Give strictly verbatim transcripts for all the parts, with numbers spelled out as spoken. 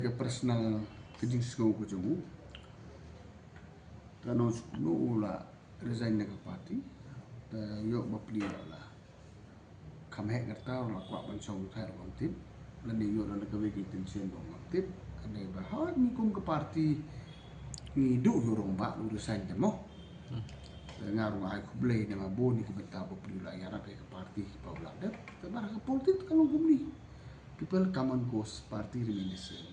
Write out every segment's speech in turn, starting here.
Ka personal ka jingsngew ka jong u. Te nongshuknu u la resign na ka party. Te ïoh bapli la kham heh kata u la kwah ban shong thait ruh ngam tip. Lane ïoh da kawei ka intention ruh ngam tip. Kane ba hooid ngi kum ka party ngi duh ïa u rangbah u resign te mo. Te nga ruh nga ai khublei namar bun ki bynta bapli u la ïarap ïa ka party kiba u la dep. Te ba ha ka politics ka long kumne. People come and goes, party remain the same.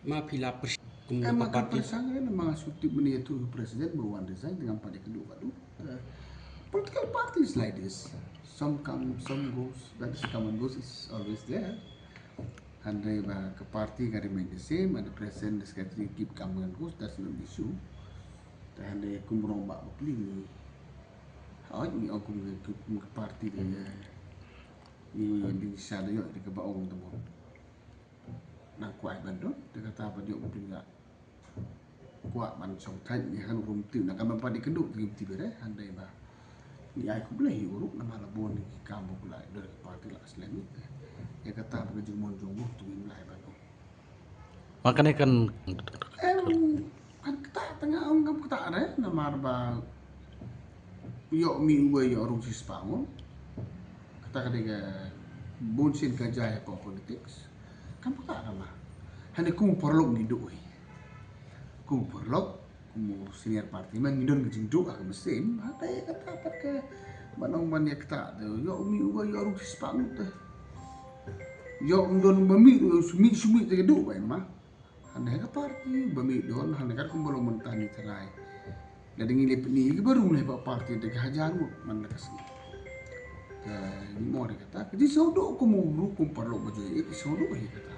Ma phi la pyrshang kum ka party. Em, ma ka pyrshang re, namar nga shu tip mynne ïa u president ba u wan resign, te ngam pat ïakynduh bad u. Uh, political parties like this, some come, some goes, that is come and goes, it's always there. Hynrei ba ka party ka remain the same, and the president, the secretary keep come and goes, that's not an issue. Te hynrei kum u rangbah bapli ngi, hooid ngi ong kum ka, kum ka party de, ngi ïoh ding sha da ïoh da kaba ong te mo. Nang kwah ban don, te kata ba ïoh bapli la kwah ban shong thait, ngi hap rum tip, na ka ban pat ïakynduh te ngim tip re, hynrei ba ngi ai khublei ïa u ruh namar la bun ki kam ba u la don ka party la slem. Ïa kata ba ka jingmon jong u te ngim lah ban ong. Ma kane kan, em, kan ktah te nga ong kam ktah re namar ba ïoh mih uwei ïoh rung shispah ngut. Kata ka dei ka bun sien ka jia ha politics. Kam ktah re ma. Hane kum u paralok ngi duh hi. Kum u paralok, kum u senior party man ngi don ka jingduh ha ka mynsiem. Hata ïa kata pat ka ban ong ban ïa ktah te ïoh mih uwei ïoh rung shispah ngut te. Ïoh ym don ba mih ruh shu mih shu mih te ka duh ba em ma. Hane ka party ba mih don, hane katkum ba long mynta ngi tharai. Lada ngi leh pyni ïa kiba rung leh ba party da ka hajar ngut man la ka sngi. Te ngi mo re kata ka jingsngewduh kum u ruh kum paralok ba joi ïa ka jingsngewduh ïa kata.